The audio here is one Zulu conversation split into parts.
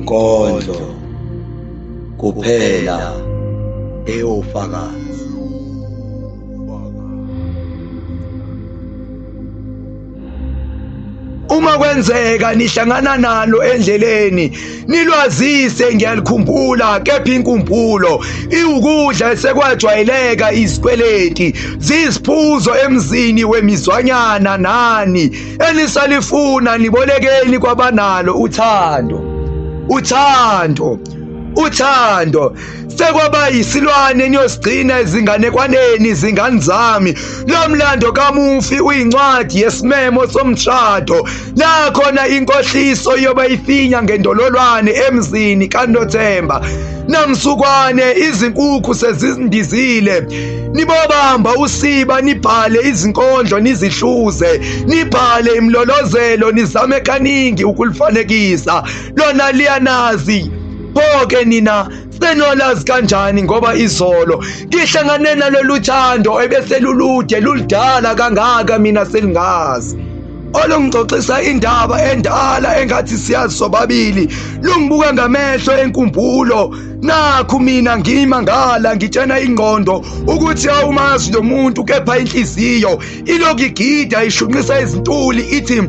Inkondlo kuphela eyofakazi. Uma kwenzeka nihlangana nalo endleleni, nilwazise, ngiyalikhumbula, kepha inkumbulo iwukudla esekwajwayeleka. Izikweleti ziziphuzo emzini wemizwanyana, nani enisalifuna nibolekeni kwabanalo uthando. Uthando, uthando sekwaba yisilwane niyosigcina ezinganekwaneni, zingane zami. Lo mlando kamufi uyincwadi yesimemo somshado, la khona inkohliso yoba ifinya ngendololwane emzini kaNothemba. Namsukwane izinkukhu sezindizile, nibobamba usiba, nibhale izinkondlo, nizihluze, nibhale imlolozelo, nizame kaningi ukulifanekisa lona liyanazi. Pho-ke nina senolazi kanjani? Ngoba izolo ngihlangane nalolu thando ebeselulude luludala kangaka, mina selingazi. Olungixoxisa indaba endala engathi siyazi sobabili, lungibuka ngamehlo enkumbulo. Nakhu mina ngimangala, ngitshena ingqondo ukuthi awumazi lo muntu, kepha inhliziyo ilokhu igida ishunqisa izintuli, ithi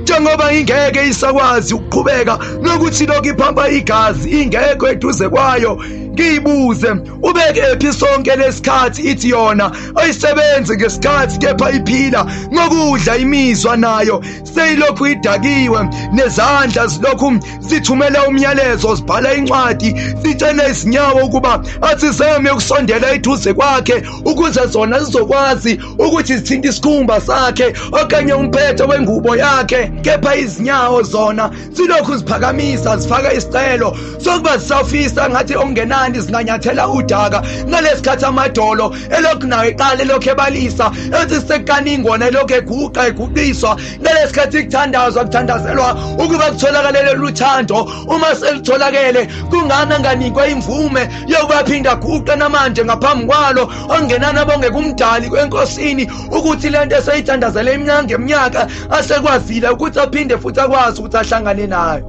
njengoba ingeke isakwazi ukuqhubeka nokuthi lokhu iphampa igazi ingekho eduze kwayo. Ngiyibuze, ubeke phi sonke lesikhathi? Ithi yona ayisebenzi ngesikhathi, kepha iphila ngokudla imizwa, nayo seyilokhu idakiwe, nezandla zilokhu zithumela umyalezo, zibhala incwadi, zitshela izinyawo ukuba azizame ukusondela eduze kwakhe ukuze zona zizokwazi ukuthi zithinte isikhumba sakhe okanye umphetho wengubo yakhe. Kepha izinyawo zona zilokhu ziphakamisa, zifaka isicelo sokuba zisafisa ngathi okungenani zinganyathela udaka. Ngalesikhathi amadolo elokhu nayo eqala elokhu ebalisa, ethi sekukaningi wona elokhu eguqa eguqiswa. Ngalesikhathi kuthandazwa, kuthandazelwa ukuba kutholakale lolu thando. Uma selitholakele, kungani anganikwa imvume yokuba aphinde aguqe namanje ngaphambi kwalo, okungenani abonge kumdali kwenkosini ukuthi lento eseyithandazele iminyaka ngeminyaka asekwazile ukuthi aphinde futhi akwazi ukuthi ahlangane nayo.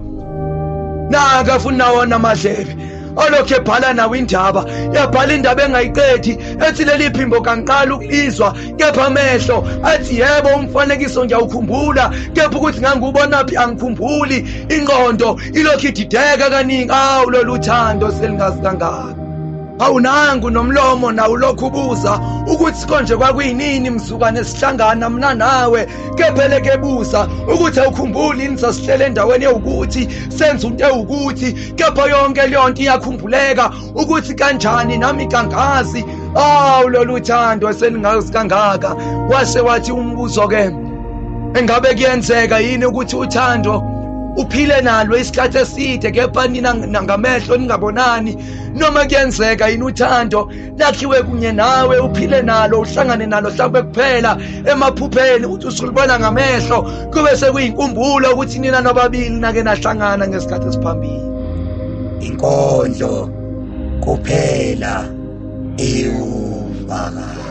Naka futhi nawona amadlebe olokhu ebhala nawo indaba, yabhala indaba engayiqedi, ethi leli phimbo kangiqala ukulizwa, kepha amehlo athi yebo umfanekiso ngiyawukhumbula, kepha ukuthi ngangiwubona phi angikhumbuli. Ingqondo ilokhu idideka kaningi. Awu, lolu thando selingazi kangaka. Awunangu nomlomo nawo lokhu ubuza ukuthi konje kwakuyinini mzukwane sihlangana mina nawe, kephele kebuza ukuthi awukhumbuli yini sasihlele endaweni ewukuthi senza into ewukuthi, kepha yonke leyo nto iyakhumbuleka ukuthi kanjani nami kangazi. Awu, lolu thando selingazi kangaka. Wase wathi umbuzo ke, engabe kuyenzeka yini ukuthi uthando uphile nalo isikhathi eside kepha nina ngamehlo ningabonani? Noma kuyenzeka yini uthando lakhiwe kunye nawe, uphile nalo, uhlangane nalo mhlawumbe kuphela emaphupheni, uthi usulibona ngamehlo kube sekuyinkumbulo ukuthi nina nobabili nake nahlangana ngesikhathi esiphambili? Inkondlo kuphela iwufakazi.